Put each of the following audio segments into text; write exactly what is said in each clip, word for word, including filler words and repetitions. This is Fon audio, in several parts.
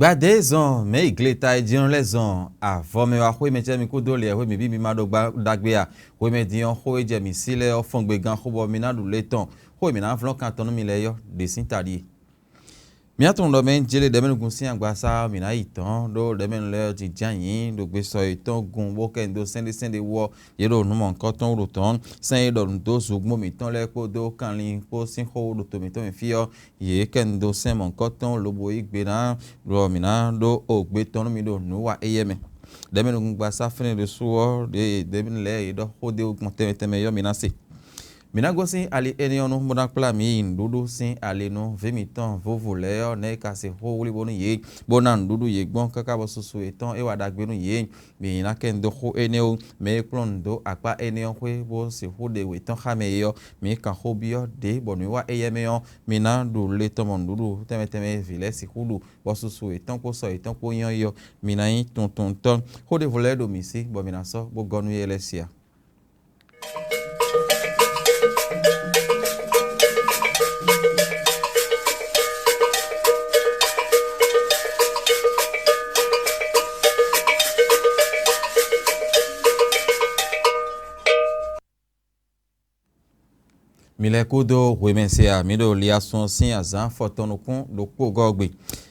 Gbadé zɔn mɛ̌ yi gleta e jínɔ lɛ́ɛ zɔn avɔ mɛ wá xwé mɛ cɛ́ mi kúdó lě wɛ xwé mǐ bí mi ma ɖó gbá ɖagbe a? Xwé mɛ din ɔ́, xó e jɛ mǐ sí lɛ́ɛ ɔ́ fɔ́n gbe gán xó bɔ mi ná ɖu lě tɔn. Xó e mǐ ná vlɔ́n kan tɔn nú mi lɛ́ɛ ɔ́, ɖě sín ta ɖíe. Mǐ tunwun ɖɔ mɛ jélé ɖɛ̌mɛnugun sín agbasá ɔ́, mǐ ná yi dɔ̌n ɖó ɖɛ̌mɛnu lɛ́ɛ ɔ́ jínjɔ́n ayǐ ɖo gbe sɔ yětɔn gun bó kɛ nyi dó sɛ́n ɖé sɛ́n ɖé wú ɔ́, yě ɖo nǔ mɔ̌hunkɔtɔn wú ɖo dɔ̌n. Sɛ́n e ɖɔ nǔ dó zǔgbó mǐtɔn lɛ́ɛ kpódó kanlin kpó sín xó ɖo to mǐtɔn mɛ fí ɔ́, yě kɛ nyi dó sɛ́n mɔ̌hunkɔtɔn lobo yí gbe ná ɖɔ mǐ ná ɖó ogbe tɔn nú mi ɖo nǔ wa éyɛ́ mɛ. Ɖɛ̌mɛnugun gbasá fɛ́nɛ ɖésú ɔ́, ɖěe ɖɛ̌mɛnu lɛ́ɛ yě ɖɔ xó d'é wú gbɔn tɛnmɛ tɛnmɛ ɔ́, mǐ ná se. Mǐ ná gosín ali énɛ́ ɔ́ nu bó ná kplá mǐ yi nǔɖuɖu sín ali nú vǐ mǐtɔn vovo lɛ́ɛ ɔ́, nɛ̌ è ka se xó wlí bónú yě, bó ná nǔɖuɖu yě gbɔn káká bɔ susu yětɔn é wa ɖagbe nú yě. Mǐ ná kɛ nyi dó xó énɛ́ wú. Mɛ e kplɔ́n nǔ dó akpá énɛ́ ɔ́ xwé bó sixú ɖe wětɔn xá mɛ é ɔ́, mǐ kan xó byɔ́ ɖě bɔ nǔwiwa éyɛ́ mɛ ɔ́, mi ná ɖu le tɔn mɔ nǔɖuɖu tɛnmɛ tɛnmɛ e vǐ lɛ́ɛ sixú ɖu, bɔ susu yětɔn kpó sɔ yětɔn kpó nyɔ́ yi ɔ́, mi ná nyí tuntuntɔ́. Xó ɖěvo lɛ́ɛ ɖo mǐ sí, bɔ mǐ ná sɔ́ bó gɔ́ nú yɛ lɛ́ɛ se a? Mi lɛ́ kúdó hwemɛ se a? Mi ɖo liasun ɔ́ sín azǎn afɔtɔn nukún ɖokpó gɔ́ gbe.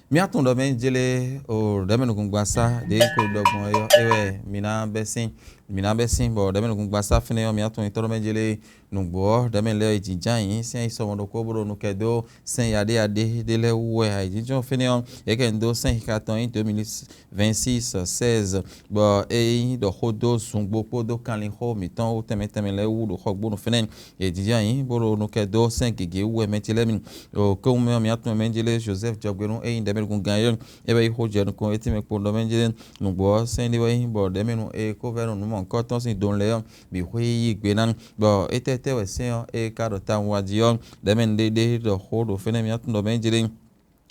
Mía tunwun ɖɔ mɛ jlé o ɖɛ̌mɛ nukúngbasá ɖě ko ɖɔ gbɔn é ɔ́, é wɛ mi ná bɛ́ sín. Mi ná bɛ́ sín bɔ ɖɛ̌mɛ nukúngbasá fínɛ́ ɔ́, mía tunwun nyitɔ́ ɖɔ mɛ jlé nǔgbó ɔ́, ɖɛ̌mɛ lɛ́ɛ e jǐján yǐ sín ayǐ sɔmɔ ɖokpó bó ɖo nu kɛ dó sɛ́n yaɖéyaɖé ɖé lɛ́ɛ wú wɛ. Ayǐjínjɔ́n fínɛ́ ɔ́, é kɛ nyi dó sɛ́n xixa tɔn nyi dó mili vɛ̌nsíx sɛ́ɛz, bɔ é nyí ɖɔ xó dó zungbo kpódó kanlin xó mǐtɔn wú tɛnmɛ tɛnmɛ lɛ́ɛ wú ɖo xɔgbónu fínɛ́. È jǐjɔ́n ayǐ bó ɖo nu kɛ dó sɛ́n gěgé wú wɛ mɛ ce lɛ́ɛ mi. Ɖo kewun mɛ ɔ́, mǐ tunwun mɛ jlé Jozɛ́f jɔgbe nú é nyí ɖɛ̌mɛnugúngán ɔ́, é wɛ yí xó jɛ nukɔn é tɛ́nmɛ kpowun ɖɔ mɛ jlé nǔgbó ɔ́, sɛ́n ɖé wɛ nyí bɔ ɖɛ̌mɛnu e kó vɛ́ nú nǔ mɔ̌hunkɔtɔn sín donu lɛ́ɛ ɔ́ bǐ xwé yí gbe ná. Bɔ étɛ́ tɛ́ wɛ sɛ́n ɔ́ é ka ɖɔ tawun wá jí ɔ́, ɖɛ̌mɛnu ɖé ɖé ɖɔ xó ɖo fínɛ́ mǐ tunwun ɖɔ mɛ jlé.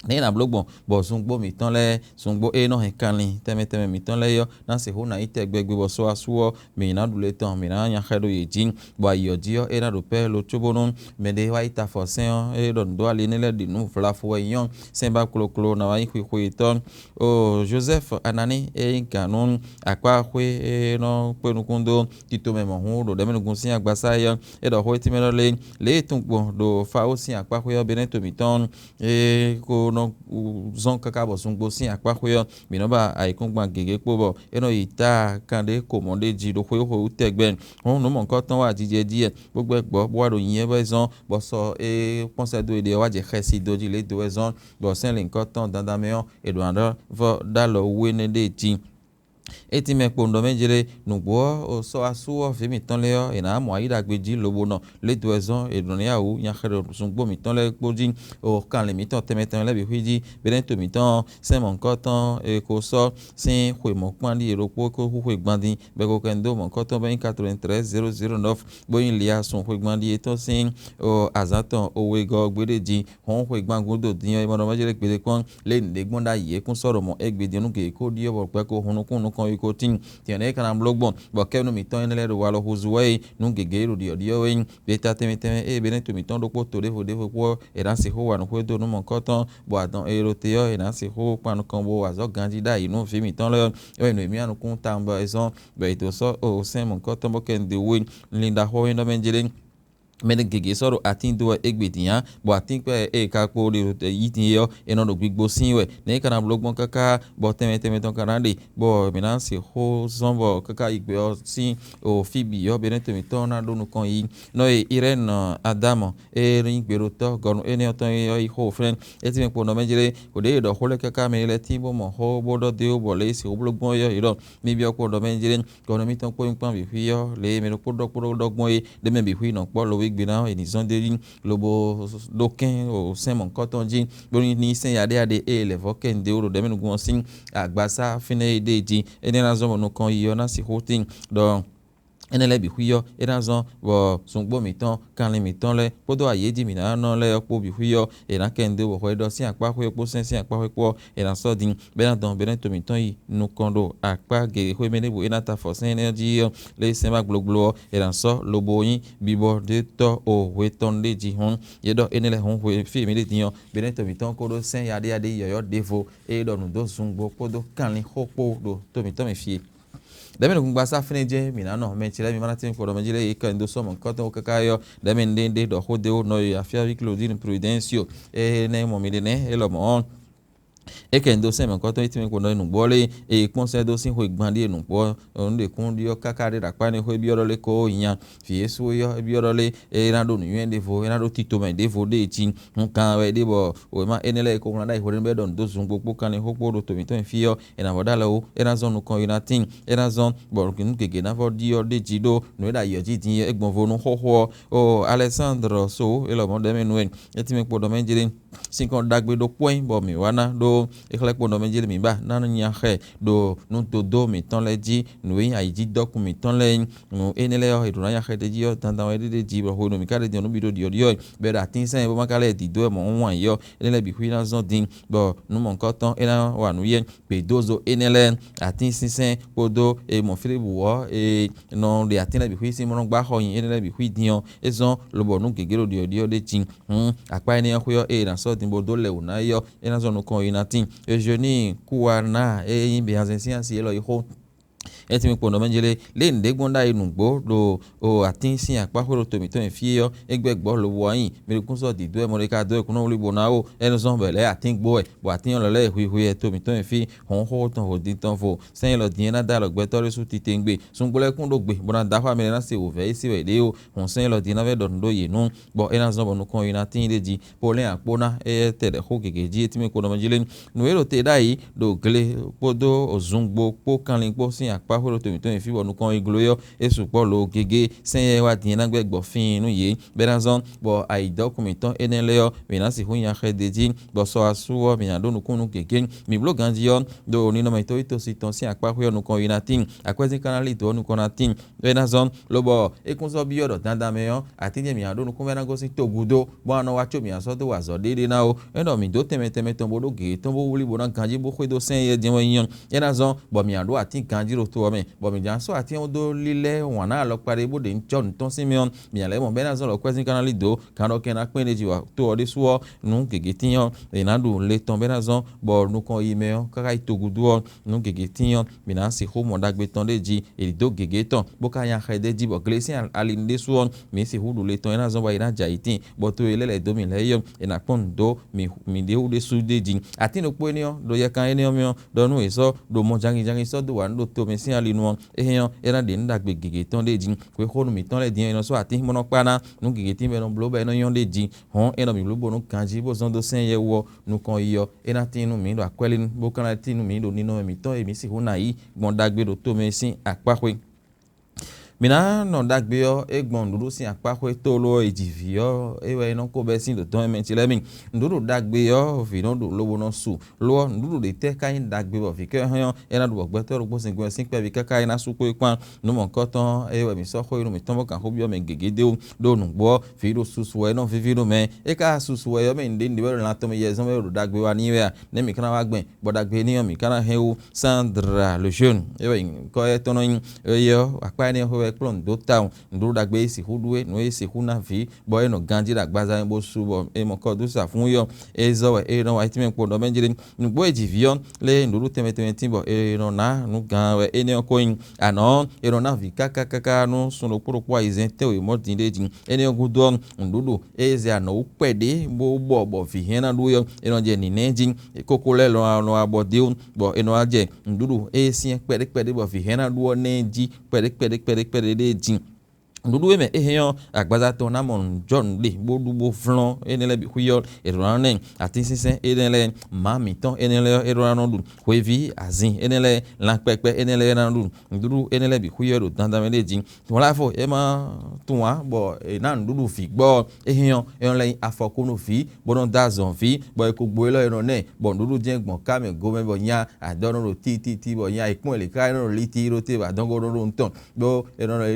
Nɛ̌ è nǎ bló gbɔn bɔ zungbó mǐtɔn lɛ́ɛ, zungbó e nɔ hɛn kanlin tɛnmɛ tɛnmɛ mǐtɔn lɛ́ɛ é ɔ́, ná sixú ná nyí tɛgbɛ gbe bɔ sɔ́ asú ɔ́, mǐ ná ɖu le tɔn, mǐ ná nya xɛ ɖo yě jí, bɔ ayǐ ɔ́ jí ɔ́, é ná ɖo pɛ́ lo cóbónú mɛɖé wá yi ta afɔ sɛ́n ɔ́, é ɖɔ nǔ dó ali énɛ́ lɛ́ɛ ɖi nǔ vlafo wɛ nyí ɔ́, sɛ́n ba kloklo ná wá nyí xwixwe yětɔn. O Jozɛ́fu Ananí e nyí gǎn nú akpá xwé e nɔ kpé nukún dó tito mɛ mɔ̌hun ɖo ɖɛ̌mɛnugun sín agbasá é ɔ́, é ɖɔ xó étɛ́ mɛ ɖɔ lé, lě e tun gbɔn ɖo Fawú sín akpá xwé ɔ́, Benɛ́to mǐtɔn e ko nɔ zɔ́n káká bɔ zungbo sín akpá xwé ɔ́, mǐ nɔ ba ayǐkúngban gěgé kpó bɔ é nɔ yi ta kanɖé ko mɔ̌ ɖé jí ɖo xwé xwe wú tɛgbɛ. Hɔn nǔ mɔ̌hunkɔtɔn wá jijɛ jí wɛ, bó gbɛ́ gbɔ̌, bó wá ɖo nyinyi wɛ zɔ́n, bɔ sɔ e kpɔ́n sɛ́ dó é ɖe ɔ́ wá jɛ xɛsi dó jí lě dó wɛ zɔ́n, bɔ sɛ́n lǐnkɔtɔn dandan mɛ ɔ́, è ɖǒ ná ɖɔ vɔ ɖó alɔ wú énɛ́ ɖée jí. É tín mɛ kpowun ɖɔ mɛ jlé nǔgbó ɔ́, sɔ́ asú ɔ́, vǐ mǐtɔn lɛ́ɛ ɔ́, è nǎ mɔ ayǐ ɖagbe jí lobo nɔ lě dó wɛ zɔ́n è ɖǒ ná yá wǔ nya xɛ ɖo zungbó mǐtɔn lɛ́ɛ kpó jí, o kanlin mǐtɔn tɛnmɛ tɛnmɛ lɛ́ɛ bǐ xwí jí, Benɛ́to mǐtɔn ɔ́, sɛ́n mɔ̌hunkɔtɔn e ko sɔ́ sín xwe mɔ̌kpán ɖíe ɖokpó é ko hu xwe gbandi, bɔ è ko kɛ nyi dó mɔ̌hunkɔtɔn bɔ é nyí quatre-vingt-treize zéro zéro neuf, bó nyí Liasun xwe gbandi yětɔn sín azǎn tɔn wegɔ́ ɔ́ gbéɖé jí. Hɔn xwe gban gúdo din ɔ́, è mɔ ɖɔ mɛ jlé gbeɖé kpɔ́n lě nǔɖé gbɔn ɖ'ayǐ é kún sɔ́ ɖo mɔ̌ égbé din nú gěgé ko ɖyɔ́ bɔ gbɛ ko hun nukún nukɔn yi ko tíin. Tɛn nɛ́ é ka ná bló gbɔn, bɔ kɛ́ nú mǐtɔn énɛ́ lɛ́ɛ ɖo walɔ húzú wɛ é, nú gěgé ɖo ɖiɖɔɖiɖɔ wɛ nyí. Gbeta tɛnmɛ tɛnmɛ ée Benɛ́to mǐtɔn ɖokpó to ɖěvo ɖěvo kpó ɔ́, è nǎ sixú wa nǔ xwedó nú mɔ̌hunkɔtɔn, bɔ adɔn e ɖo te ɔ́, è nǎ sixú kpan nukɔn bo wa azɔ̌ ganjí ɖ'ayǐ nú vǐ mǐtɔn lɛ́ɛ ɔ́, é wɛ nǔ e mì wá nukún tawun bɔ è zɔ́n, bɔ è dǒ sɔ́ o sɛ́n mɔ̌hunkɔtɔn bɔ kɛ nǔ ɖe wú é. Lin ɖaxó e nɔ mɛ jlé mɛ ɖé gěgé sɔ́ ɖo atín dó wɛ égbé din ǎ, bɔ atínkpɛ́ e ka kpo ɖe ɖo yí din é ɔ́, è nɔ ɖo gbigbo sín wɛ. Nɛ̌ é ka ná bló gbɔn káká bɔ tɛnmɛ tɛnmɛ tɔn ka ná ɖe, bɔ mǐ ná sixú zɔ́n bɔ káká yi gbɛ ɔ́ sín o fí bǐ ɔ́, Benɛ́to mǐtɔn ná ɖó nukɔn yi. Nɔ e Irɛ́ni Adámɔ e nyí gbeɖotɔ́ gɔnu énɛ́ ɔ́ tɔn é ɔ́ yi xó fɛ́n. É tínmɛ kpo nɔ mɛ jlé, wǒ ɖě è ɖɔ xó lɛ́ɛ káká mɛ lɛ́ɛ tín bó mɔ xó bó ɖɔ dó bɔ lě e sixú bló gbɔn é ɔ́, è ɖɔ mì byɔ́ kpo nɔ mɛ jlé. Gɔnɔ mǐtɔn kpó nyí kpán bǐ xwí ɔ́, lě e mɛ ɖokpó ɖɔ kpó ɖɔ gbɔn é, ɖ'é mɛ bǐ xwí nɔ kpɔ́ lobo gbe ná ɔ́, è nǐ zɔ́n d'é jí, lobo ɖó kɛ́n ɖo sɛ́n mɔ̌hunkɔtɔn jí, bónú ní sɛ́n yaɖéyaɖé e lɛ̌ vɔ́ kɛ nǔɖé wú ɖo ɖɛ̌mɛnugun ɔ́ sín agbasá fínɛ́ e ɖée jí, énɛ́ ná zɔ́n bɔ nukɔn yi ɔ́ ná sixú tíin ɖɔ Énɛ́ lɛ́ɛ bǐ xwí ɔ́, é ná zɔ́n bɔ zungbó mǐtɔn, kanlin mǐtɔn lɛ́ɛ kpódó ayǐ e jí mǐ ná nɔ lɛ́ɛ ɔ́ kpó bǐ xwí ɔ́, è nǎ kɛ nu dó bɔ hwɛɖɔ sín akpáxwé ɔ́ kpó sɛ́n sín akpáxwé kpó ɔ́, è nǎ sɔ́ din, bɔ é ná dɔn bɔ é ná to mǐtɔn yi nukɔn ɖo akpá gěgé xwé mɛ ɖěbǔ é ná ta afɔ sɛ́n énɛ́ ɔ́ jí ɔ́, lě e sɛ́n ma gblogblo ɔ́, è nǎ sɔ́ lobo nyí bibɔ ɖé tɔ́ o hwe tɔn ɖé jí hɔn. Yě ɖɔ énɛ́ lɛ́ɛ hɔn hwe fí e mǐ ɖe din ɔ́, bɔ é ná to mǐtɔn kó ɖó sɛ́n yaɖéyaɖé yɔ̌yɔ́ ɖěvo e ɖɔ nǔ dó zungbó kpódó kanlin xó kpó ɖo to mǐtɔn mɛ fí e. Ɖɛ̌mɛ nukúngbasá fínɛ́ jɛ́n mǐ ná nɔ, mɛ ce lɛ́ɛ mi ma ná tín kpɔɖɔmɛ jí lɛ́ɛ, yě kɛ nyi dó sɔ́ mɔ̌hunkɔtɔn wó káká é ɔ́, ɖɛ̌mɛ un ɖe ɖe ɖɔ xó ɖé ó nɔ yi afyáví Klodínu Prudɛ́nsiyo, énɛ́ mɔ mi ɖe nɛ́ élɔ́ mɔ̌ ɔ́, é kɛ nyi dó sɛ́n mɔ̌hunkɔtɔn e tínmɛ kpɔɖɔ e nǔgbó ɔ́ lé, e kplɔ́n sɛ́ dó sín xwe gban ɖíe nǔgbó ɔ́, un ɖe kún ɖyɔ́ káká ɖé ɖo akpá énɛ́ xwé byɔ́ ɖɔ lé kó nya. Vǐ Yɛsu é ɔ́, é byɔ́ ɖɔ lé, é ná ɖó nǔnywɛ́ ɖěvo, é ná ɖó titomɛ ɖěvo ɖé jí. Un kan wɛ é ɖe bɔ wěma énɛ́ lɛ́ɛ e ko wlán ɖ'ayǐ hwenu bɔ é ɖɔ nǔ dó zungbo kpó kanlin xó kpó ɖo to mǐtɔn nyi fí ɔ́, è nǎ vɔ ɖó alɔ ó, é ná zɔ́n nukɔn yi ná tíin, é ná zɔ́n bɔ nǔ gěgé ná vɔ ɖyɔ́ ɖ'é jí ɖó nǔ e ɖo ayǐ ɔ́ jí din é gbɔn vo nú xóxó ɔ́. Oo Alɛsándlɔ so é lɔmɔ̌ ɖɔ mɛ nú we, é tínmɛ kpo ɖɔ mɛ jlé. Sinkɔn ɖagbe ɖokpó wɛ nyí bɔ mǐ wa ná ɖó é xlɛ́ kpo ɖɔ mɛ jlé mǐ ba ná nya xɛ ɖo nú dodó mǐtɔn lɛ́ɛ jí, nǔ e nyí ayǐjínjɔ́kun mǐtɔn lɛ́ɛ nyí. Nǔ énɛ́ lɛ́ɛ ɔ́, è ɖǒ ná nya xɛ ɖ'é jí ɔ́ dandan wɛ ɖíɖí jí, bɔ hwenu mǐ ka ɖe din ɔ́, nú bǐ ɖo ɖiɖɔɖiɖɔ wɛ, bɔ è ɖo atínsɛ́n e bó ma ka lɛ́ dǐdó wɛ mɔ̌ wǎn yí ɔ́, énɛ́ lɛ́ɛ bǐ xwí ná zɔ́n din, bɔ nǔ mɔ̌hunkɔtɔn é ná wa nǔ yɛ. Gbědózo énɛ́ lɛ́ɛ, atínsínsɛ́n kpódó e mɔ Filípu ɔ́, e nɔ ɖe atín lɛ́ɛ bǐ xwí sín bó nɔ́ gbá xɔ nyi énɛ́ lɛ́ɛ bǐ xwí din ɔ́, é zɔ́n lobɔ nǔ gěgé ɖo ɖiɖɔɖiɖɔ ɖ'é jí. Hǔn akpá énɛ́ ɔ́ xwé ɔ́, ée è nǎ sɔ́ din bó dó lɛ wǔ ná é ɔ́, é ná zɔ́n nukɔn e ná tíin. Eugénie Kuwana e nyí Bɛnzɛ́n sín asi élɔ́ yi xó. É tín kpo nɔ mɛ jlé, lě e nǔɖé gbɔn ɖ'ayǐ nǔgbó ɖo o atín sín akpáxwé ɖo to mǐtɔn nyi fí é ɔ́, é gbɛ́ gbɔ̌ lobo wá nyi. Mi ɖo kún sɔ́ dǐdó wɛ Mɔɖeká dó wɛ kún nɔ wlí bó ná ó, é nɔ zɔ́n bɔ è lɛ̌ atín gbó wɛ, bɔ atín élɔ́ lɛ́ɛ hwihwi wɛ to mǐtɔn nyi fí. Hɔ̌nxóxó tɔn vo din tɔn vo, sɛ́n élɔ́ din é ná dó alɔ gbɛtɔ́ ɖésú titewungbe. Sungbó lɛ́ɛ kún ɖó gbe, bó ná dó axwá mɛ lɛ́ɛ ná se wǒvɛ́ e se wɛ yě ɖe ó. Hɔn sɛ́n élɔ́ din ná vɛ́ ɖɔ nǔ ɖó yě nú, bɔ é ná zɔ́n bɔ nukɔn yi ná tíin ɖ'é jí. Polɛ́n Akpóná éyɛ́ tɛ ɖɛ xó gěgé jí é tínmɛ kpo nɔ mɛ jí lé. Nǔ e ɖo te ɖ'ayǐ ɖo gle kpódó zungbo kpó kanlin kpó sín akpá xwé ɖo to mǐtɔn nyi fí bɔ nukɔn yi gló é ɔ́, é sukpɔ́ lo gěgé. Sɛ́n éyɛ́ wá din é ná gbɛ́ gbɔ fíin nú yě, bɔ é ná zɔ́n bɔ ayǐdɔ́kun mǐtɔn énɛ́ lɛ́ɛ ɔ́, mǐ ná sixú nya xɛ d'é jí, bɔ sɔ asú ɔ́, mǐ ná ɖó nukúnnú gěgé. Mǐ bló ganjí ɔ́, ɖo ninɔmɛ yítóyító sin tɔn sín akpá xwé ɔ́ nukɔn yi ná tíin. Akwɛ́zín ka ná lí dǒ ɔ́ nukɔn ná tíin. É ná zɔ́n, lobɔ é kún sɔ́ byɔ́ ɖɔ dandan mɛ ɔ́, atín jɛ́n mǐ ná ɖó nukúnmɛ ná gosín togúdo, bɔ a nɔ wá có mǐ ná sɔ́ dó wa azɔ̌ ɖé ɖé ná ó. É ɖɔ mǐ dó tɛnmɛ tɛnmɛ tɔn bó ɖó gěgé tɔn bó wlí bó ná ganjí bó xwedó sɛ́n éyɛ́ jɛ́n wɛ nyí ɔ́, é ná zɔ́n bɔ mǐ ná ɖó atín ganjí ɖo to ɔ́ mɛ, bɔ mǐ ján sɔ́ atín ɔ́ dó lílɛ́ wǎn ná alɔkpa ɖé bó ɖe ŋcɔ́ nǔ tɔn sín mɛ ɔ́, mǐ ná lɛ́ mɔ bɔ é ná zɔ́n lɔ kwɛ́zín ka ná lí dǒ, kan ɖɔ kɛn ná kpɛ́n ɖé jí wa to ɔ́ ɖésú ɔ́, nǔ gěgé tíin ɔ́, è nǎ ɖu le tɔn bɔ é ná zɔ́n bɔ nukɔn yi mɛ ɔ́ káká yi togúdo ɔ́, nǔ gěgé tíin ɔ́, mǐ ná sixú mɔ ɖagbe tɔn ɖé jí, è ɖǒ gěgé tɔn, bó ka nya xɛ ɖ'é jí bɔ gle sín ali ɖésú ɔ́, mǐ sixú ɖu le tɔn e ná zɔ́n bɔ è nǎ jɛ ayǐtín, bɔ to e lɛ́ lɛ̌ dó mǐ lɛ́ɛ é ɔ́, è nǎ kpɔ́n nǔ dó mǐ mǐɖée wú ɖésú ɖ'é jí. Atín ɖokpó énɛ́ ɔ́, ɖo yɛkan énɛ́ ɔ́ mɛ ɔ́, ɖɔ nú è sɔ́ ɖo mɔ jangin jangin sɔ́ dó wǎ nú ɖo tomɛ sín ali nu ɔ́, é hɛn ɔ́, é ná ɖe nǔ ɖagbe gěgé tɔn ɖ'é jí. Xwexónu mǐtɔn lɛ́ɛ din ɔ́, è nɔ sɔ́ atín bó nɔ kpá ná nǔ gěgé tín bɔ è nɔ bló bɔ é nɔ nyɔ́ ɖ'é jí. Hɔ̌n é nɔ mǐ bló bónú ganjí bó zɔ́n dó sɛ́n yɛ wú ɔ́, nukɔn yi ɔ́, é ná tín nú mǐ ɖo akwɛ́lín, bó ka ná tín nú mǐ ɖo ninɔmɛ mǐtɔn e mǐ sixú ná yí gbɔn ɖagbe ɖo tomɛ sín akpá xwé. Mǐ ná nɔ ɖagbe ɔ́, é gbɔn nǔɖuɖu sín akpá xwé tlóló ɔ́ yi jǐ vǐ ɔ́, é wɛ é nɔ ko bɛ́ sín ɖo dɔn e mɛ ce lɛ́ɛ mi. Nǔɖuɖu ɖagbe ɔ́, vǐ nɔ ɖu lobo nɔ su. Lo ɔ́, nǔɖuɖu ɖětɛ́ ka nyí ɖagbe bɔ vǐ kɛ hɛn ɔ́, é ná ɖu bɔ gbɛtɔ́ ɖokpó sin gbɔn sín kpɛví káká é ná sú kpó é kpán? Nǔ mɔ̌hunkɔtɔn ɔ́, é wɛ mǐ sɔ́ xó e nú mǐtɔn bó kan xó byɔ́ mɛ gěgé d'é wú, ɖó nǔgbó ɔ́, vǐ ɖo susu wɛ é nɔ víví nú mɛ. É ka susu wɛ ɔ́, mɛ nǔɖé nǔɖé wɛ ɖo lan tɔn mɛ yɛ zɔ́n wɛ ɖo ɖagbe wa n'i wɛ a? Nɛ̌ mǐ ka ná wá gbɛn, bɔ ɖagbe énɛ́ ɔ́, mǐ ka ná hɛn wú? Sandra le Jeune, é wɛ nyǐkɔ étɔn nɔ nyí. Eye ɔ́, akpá énɛ́ ɔ́ xwé wɛ kplɔ́n nǔ dó tawun. Nǔɖuɖu ɖagbe e sixú ɖu é, nǔ e sixú ná vǐ, bɔ é nɔ ganjí ɖo agbaza mɛ bó su bɔ è mɔ kɔ dó sa fún yɔ, é zɔ wɛ é nɔ wa tínmɛ kpo ɖɔ mɛ jlé. Nǔgbó e ji vǐ ɔ́, lé nǔɖuɖu tɛnmɛ tɛnmɛ tín bɔ è nɔ ná nǔ gan wɛ énɛ́ ɔ́ ko nyí. Anɔ̌ ɔ́, è nɔ ná vǐ káká káká nú sun ɖokpó ɖokpó ayizɛ́n tɛ́nwe mɔ̌ din ɖé jí. Énɛ́ ɔ́ gúdo ɔ́, nǔɖuɖu e zɛ anɔ̌ wú kpɛɖé bó bɔ bɔ vǐ hɛn ná ɖu é ɔ́, è nɔ jɛ nǐnɛ́ jí. Kókó lɛ́ɛ lɔ lɔ abɔ dé wú, bɔ è nɔ wá jɛ nǔɖuɖu e syɛ́n kpɛɖé kpɛɖé bɔ vǐ hɛn ná ɖu ɔ́ nɛ́ jí kpɛɖé kpɛɖé kpɛɖé kpɛɖé ɖé jí. Nǔɖuɖu e mɛ é hɛn ɔ́, agbaza tɔn ná mɔ nǔjɔnǔ ɖe bó ɖu bó vlɔ́n énɛ́ lɛ́ɛ bǐ xwí ɔ́, è ɖǒ ná nɔ ɛ. Atínsínsɛ́n énɛ́ lɛ́ɛ, mǎ mǐtɔn énɛ́ lɛ́ɛ ɔ́, é ɖó ná nɔ ɖu. Hweví azin énɛ́ lɛ́ɛ, lan kpɛkpɛ énɛ́ lɛ́ɛ ná nɔ ɖu. Nǔɖuɖu énɛ́ lɛ́ɛ bǐ xwí ɔ́ ɖo dandan mɛ ɖé jí. Wlǎfo é má tunwun ǎ, bɔ è nǎ nǔɖuɖu vǐ gbɔ ɔ́, é hɛn ɔ́, é nɔ lɛ́ nyí afɔkú nú vǐ, bó nɔ́ dó azɔn vǐ, bɔ è ko gbo élɔ́ è nɔ nɛ́, bɔ nǔɖuɖu jɛ́n gbɔn ká mɛ gomɛ bɔ nya adɔ nɔ ɖo títíti, bɔ nya è kpɔ́n è lě ká é nɔ ɖo lí tí ɖó té bɔ adɔngɔ́ nɔ ɖo nǔ tɔn. Ɖó è nɔ ɖɔ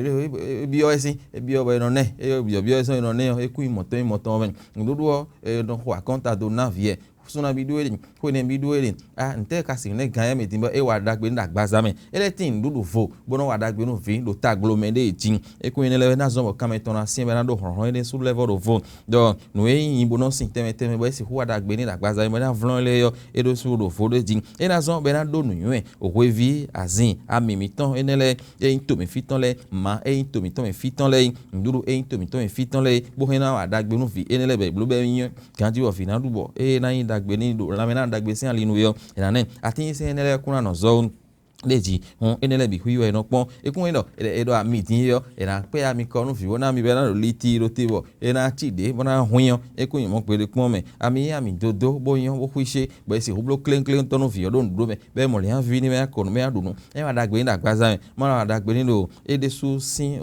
é byɔ́ wɛ sín, é byɔ́ bɔ è nɔ nɛ́, é byɔ̌ byɔ́ wɛ sín è nɔ nɛ́ ɔ́, é kú nyi mɔ̌tɔn nyi mɔ̌tɔn ɔ́ mɛ. Nǔɖuɖu ɔ́, è nɔ xo akɔ́nta dó ná vǐ ɛ. Súnna bí ɖó e ɖe, xwénɛ bí ɖó e ɖe, a ntɛ́ ka sixú nɛ́ gǎn yɛ mɛ din bɔ é wa ɖagbe nú ɖo agbaza mɛ? É lɛ́ tín nǔɖuɖu vo, bó nɔ́ wa ɖagbe nú vǐ ɖo taglo mɛ ɖée jí. É kún nyí énɛ́ lɛ́ɛ wɛ ná zɔ́n bɔ kanmɛ tɔn ná syɛ́n bɔ é ná ɖó hlɔ̌nhlɔ́n énɛ́ sú lɛ́ɛ vɔ ɖo vo. Ɖɔ nǔ e nyí nyi bó nɔ́ sin tɛnmɛ tɛnmɛ bɔ é sixú wa ɖagbe n'i ɖo agbaza mɛ bɔ é ná vlɔ́n lɛ́ɛ ɔ́, é ɖó sú ɖo vo ɖé jí. É ná zɔ́n bɔ é ná ɖó nǔnywɛ́, hweví, azin, ami mǐtɔn énɛ́ lɛ́ɛ, é nyí to mǐfítɔ́ lɛ́ɛ, mǎ e nyí to mǐtɔn mǐfítɔ́ lɛ́ɛ é, nǔɖuɖu e nyí to mǐtɔn mǐfítɔ́ lɛ́ɛ é, bó hɛn ná wa ɖagbe nú vǐ énɛ́ lɛ́ɛ bɔ è blǒ bɔ é nyí ganjí bɔ vǐ ná ɖu bɔ ée ná nyí ɖagbe n'i ɖo lanmɛ ná ɖagbe sín ali nú é ɔ́, è nǎ nɛ́. Atínsínsɛ́n énɛ́ lɛ́ɛ kún ná nɔ zɔ ɖé jí. Hɔn énɛ́ lɛ́ɛ bǐ xwí wɛ è nɔ kpɔ́n. É kún nyí ɖɔ è ɖɔ ami dín é ɔ́, è nǎ kpɛ́ ami kɔ nú vǐ bó ná ami bɔ é ná ɖo liti ɖó te bɔ é ná cí ɖě bó ná hwín ɔ́, é kún nyí mɔ̌ gbeɖé kpɔ́n mɛ. Ami nyí ami dodó bó nyɔ́ bó xwíṣé, bɔ è sixú bló kléŋkléŋ tɔn nú vǐ ɔ́ ɖo nǔɖuɖu mɛ, bɔ é mɔ lǐnháví ní mɛ kɔ nú mɛ ɖu nǔ. É wá ɖagbe ní ɖo agbaza mɛ, má wá ɖagbe ní ɖo é ɖésú sín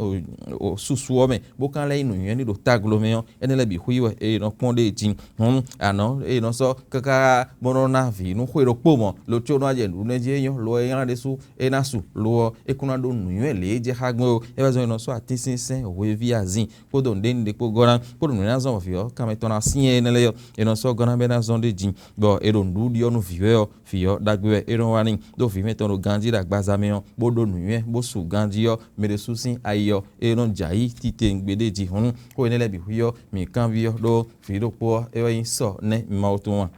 susu ɔ́ mɛ, bó ka lɛ́ nyí nǔnywɛ́ ní ɖo taglo mɛ ɔ́, énɛ́ lɛ́ɛ bǐ xwí wɛ è nɔ kpɔ́n ɖ'é jí. Hɔn anɔ̌ è nɔ sɔ́ káká bó nɔ́ ná vǐ nú xwe ɖokpó mɔ̌, lo có nɔ́ wá jɛ nǔɖuɖu nɛ́ jí é nyɔ́, lo ɔ́ é nylá ɖésú é ná su, lo ɔ́ é kún ná ɖó nǔnywɛ́ lě e jɛ xá gbɔn é ó. É wɛ zɔ́n è nɔ sɔ́ atínsínsɛ́n, hweví, azin kpódó nǔɖé ní ɖé kpó gɔ́ ná, kpódó nǔ e ná zɔ́n bɔ vǐ ɔ́ kanmɛ tɔn ná syɛ́n énɛ́ lɛ́ɛ ɔ́, è nɔ sɔ́ gɔ́ ná bɔ é ná zɔ́n ɖ'é jí, bɔ è ɖo nǔɖuɖu ɖiɔ nú vǐ wɛ ɔ́, vǐ ɔ́ ɖagbe wɛ é nɔ́ wa n'i, ɖó vǐ mɛtɔn ɖo ganjí ɖo agbaza mɛ ɔ́, bó ɖó nǔnywɛ́, bó su ganjí ɔ́, mɛ ɖé sú sín ayi ɔ́, é nɔ jɛ ayǐ titewungbe ɖé jí hɔn. Xó énɛ́ lɛ́ɛ bǐ xwí ɔ́, mǐ kanbyɔ́ ɖó vǐ ɖokpó ɔ́, é wɛ nyí sɔ nɛ́ Mawu tɔn a?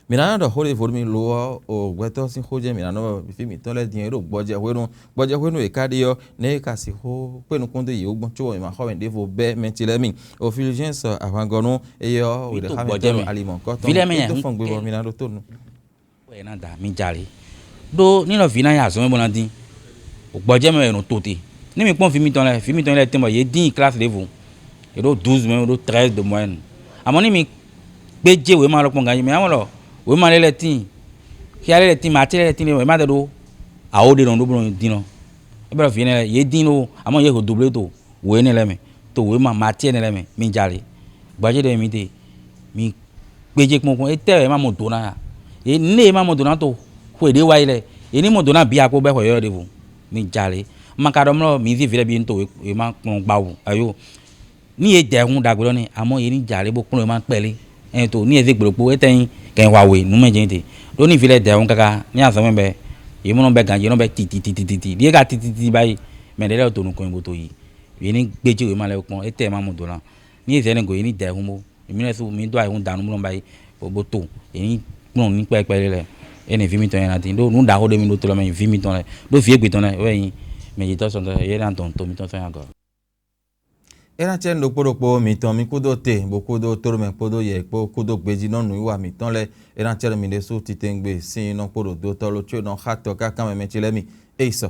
Mǐ ná nɔ ɖɔ xó ɖěvo nú mi lo ɔ́, o gbɛtɔ́ sín xó jɛ́n mǐ ná nɔ ɖɔ fí mǐtɔn lɛ́ɛ din e ɖo gbɔjɛ hwenu. Gbɔjɛ hwenu e ka ɖe ɔ́, nɛ̌ e ka sixú kpé nukún dó yě wú gbɔn cóbɔ mǐ ma xɔ mɛ ɖěvo bɛ́ mɛ ce lɛ́ɛ mi? O Fulgence ahwangɔ́nú, éyɛ́ ɔ́, wě ɖo xá mǐtɔn ɖo alimɔ̌kɔ tɔn. Vǐ lɛ́ɛ mɛ mí nyɛ tó fɔn gbe bɔ mí ná ɖó tó nu. Wɛ ná da mì jalè. Ɖó ní nɔ vǐ ná nyi azɔ̌ mɛ bó ná dín. Gbɔjɛ́ mɛ wɛ è nɔ to te. Ní mi kpɔ́n vǐ mitɔn lɛ́ɛ, vǐ mitɔn lɛ́ɛ tɛ́n bɔ yě dín yi klasi ɖěvo. Yě ɖó douze mɛ, ɖó treize de moyenne. Amɔ̌ ní mi gbéjé wěma lɔ kpɔ́n ganjí mɛ, amɔ̌ ɖɔ wěma lɛ́ɛ lɛ́ɛ tíin. Xyá lɛ́ɛ lɛ́ɛ tíin, mɛ atí lɛ́ɛ lɛ́ɛ tíin lɛ́ɛ, wěma ɖe ɖó awo ɖe nɔ ɖó bó nɔ dín nɔ. É bɛ́ ɖɔ vǐ énɛ́ lɛ́ɛ, yě dín ɖó, amɔ̌ yě ho doblé to wǒ énɛ́ lɛ́ɛ mɛ, to wěma, mɛ atí énɛ́ lɛ́ɛ mɛ, mi jalè. Gbɔjɛ́ ɖé mi te, mi gbéjé kpɔ́n kpɔ́n, étɛ́ wɛ è ma mɔ do ná a? Yě nú e ma mɔ do ná to xwe ɖě wá yi lɛ́ɛ, yě ní mɔ do ná bǐ akpó bɛ́ xɔ yɔ́yɔ́ ɖěvo. Mi jalè. Ma ka ɖɔ mlɔ́ mi ví vǐ lɛ́ɛ bǐ ní to è ma kplɔ́n gbawǔ ayo. Ní yě dɛ hun ɖagbe ɖɔ n'i, amɔ̌ yě ní jalè bó kplɔ́n è ma kpɛlí. Ɛn to ní yě zé gblo kpó, étɛ́ nyí kɛn wa we nǔ mɛ jɛ́n te. Ɖó ní vǐ lɛ́ɛ dɛ hun káká ní azɔ̌ mɛ bɛ́, yě mɔ nɔ bɛ́ ganjí, nɔ bɛ́ tititititi. Ɖíe ka tititi ba yi, mɛ ɖě lɛ́ɛ to nukɔn nyi bó to yi. Yě ní gbéjé wěma lɛ́ɛ kpɔ́n, étɛ́ è ma mɔ do ná. Ní yě zɛ ní gɔ̌ yě ní dɛ hun bó. Mǐ lɛ́ɛ su mǐ dó ayihún da nú blɔ́ ba yi bó bó to. È nyí kplɔ́n ní kpɛ́kpɛ́ lé lɛ́ɛ. Énɛ́ vǐ mitɔn nyɛ ná dín. Ɖó nǔ ɖaxó ɖé mi ɖó to lɛ́ mɛ nyi vǐ mitɔn lɛ́ɛ. Ɖó vǐ égbé tɔn lɛ́ɛ wɛ nyí mɛ yětɔn sɔn tɔn yě ná dɔn to mitɔn sɔn agɔ. É ná cɛ nú ɖokpó ɖokpó mitɔn, mi kúdó te, bó kúdó tóɖomɛ kpódó yɛ kpó kúdó gbejínɔ́ nǔwiwa mǐtɔn lɛ́ɛ. É ná cɛ nú mi ɖésú titewungbe sín nɔ kpó ɖo dotɔ́ lo có è nɔ xá tɔ káká mɛ mɛ ce lɛ́ɛ mi. É yi sɔ.